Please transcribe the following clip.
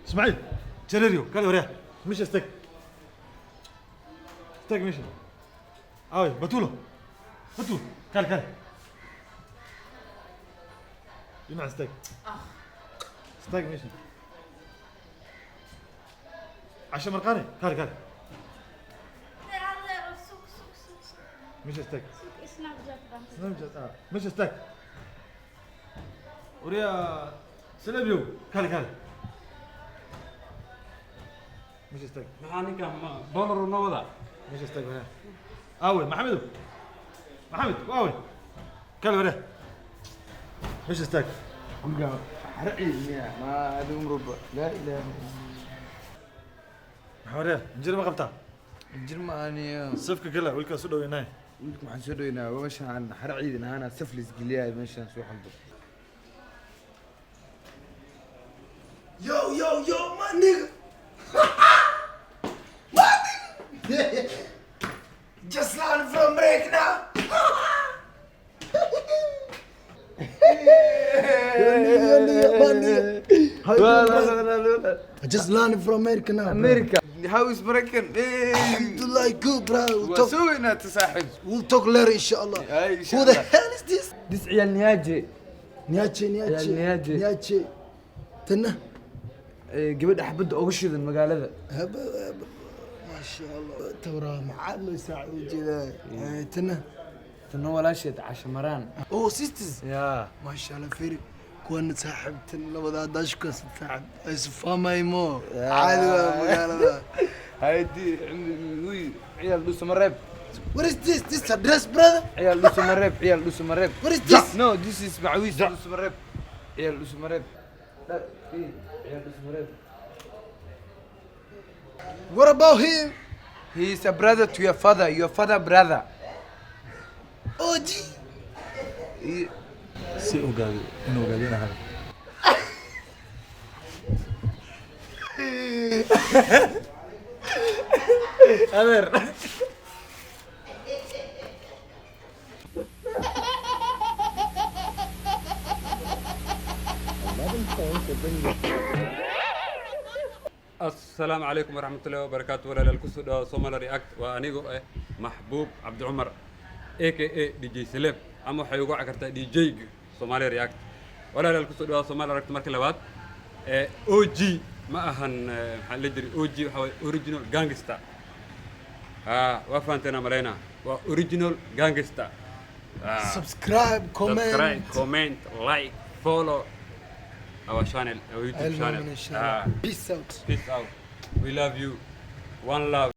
Ismaaciil Jareeriyo, kale waryaa, meesha istaag, istaag meesha. Aaway Batuulo? Batuul, kale kale, dhinac istaag, istaag meesha. Casho marqaane, kale kale. Sug, sug, sug, sug. Meesha istaag. Sug, Snapchat baan. Snapchat ah, meesha istaag. Waryaa Salebyow, kale kale, meesha istaag. Maxaa ninkan doolar noo wadaa? Meesha istaag waryaa. Aawe Maxamedow? Maxamed aawe? Kale waryaa, meesha istaag. Guriga xaraci miya ma adigu mruba laa ilaaha. Maxaa waryaa, injir ma qabtaa? Injir ma aniyo. Safka kale wiilkaas u dhaweynaaye. Wiilka waxaan soo dhaweynaa meeshaan xara ciidan ahaana saf laisgeliyaay meeshaan soo xaldo. Yo, yo, yo, my nigga. My nigga. Just landed from break now. Yo, nigga, yo, nigga, my nigga. How you doing, bro? I just landed from America now, bro. America, how is Maraykan? Alhamdulillah, good, bro. We'll waa talk, soo weynaata, saaxiib. we'll talk later, inshallah. Ay, Who the inshallah. hell is this? This ciyaal niyaaje. Niache, Niache. Niache. Niache. Tanna. Gabadha xabadda uga shidan magaalada. هبا هبا. ما شاء الله ترى maxaad loo saac u jeedaa tana? Tana walaasheed Cashamaraan. Oh, sisters. Yaa. ما شاء الله, fiiri kuwana saaxiibtan labada daashka saaxib ay isfahmaymo, caadi waa magaalada. Haydi ciyaal Dhuusamareeb. What is this? This is a dress, brother? Ciyaal Dhuusamareeb, ciyaal Dhuusamareeb. What is this? No, this is macawiis Dhuusamareeb, ciyaal Dhuusamareeb, ciyaal Dhuusamareeb. What about him? He is a brother to your father, your father brother. Oh, G. Si ogaaday inuu ogaado inahay. Adeer. Asalaamu calaykum waraxmatullahi wabarakaatu. Walaalayaal, kusoo dhawaada Somali React. Waa anigoo ah Maxbuub Cabdi Cumar, a.k.a. DJ Celeb, ama waxay ugu kartaa DJ-ga Somali React. Walaalayaal, kusoo dhawaada Somali React markii labaad. OG ma ahan, maxaa la jiray, OG waxaa waye original gangster. Waa fahanteena malaynaa, waa original gangster. Subscribe, comment. Subscribe, comment, like, follow our channel, our YouTube channel. Inshallah. Peace out. Peace out. We love you. One love.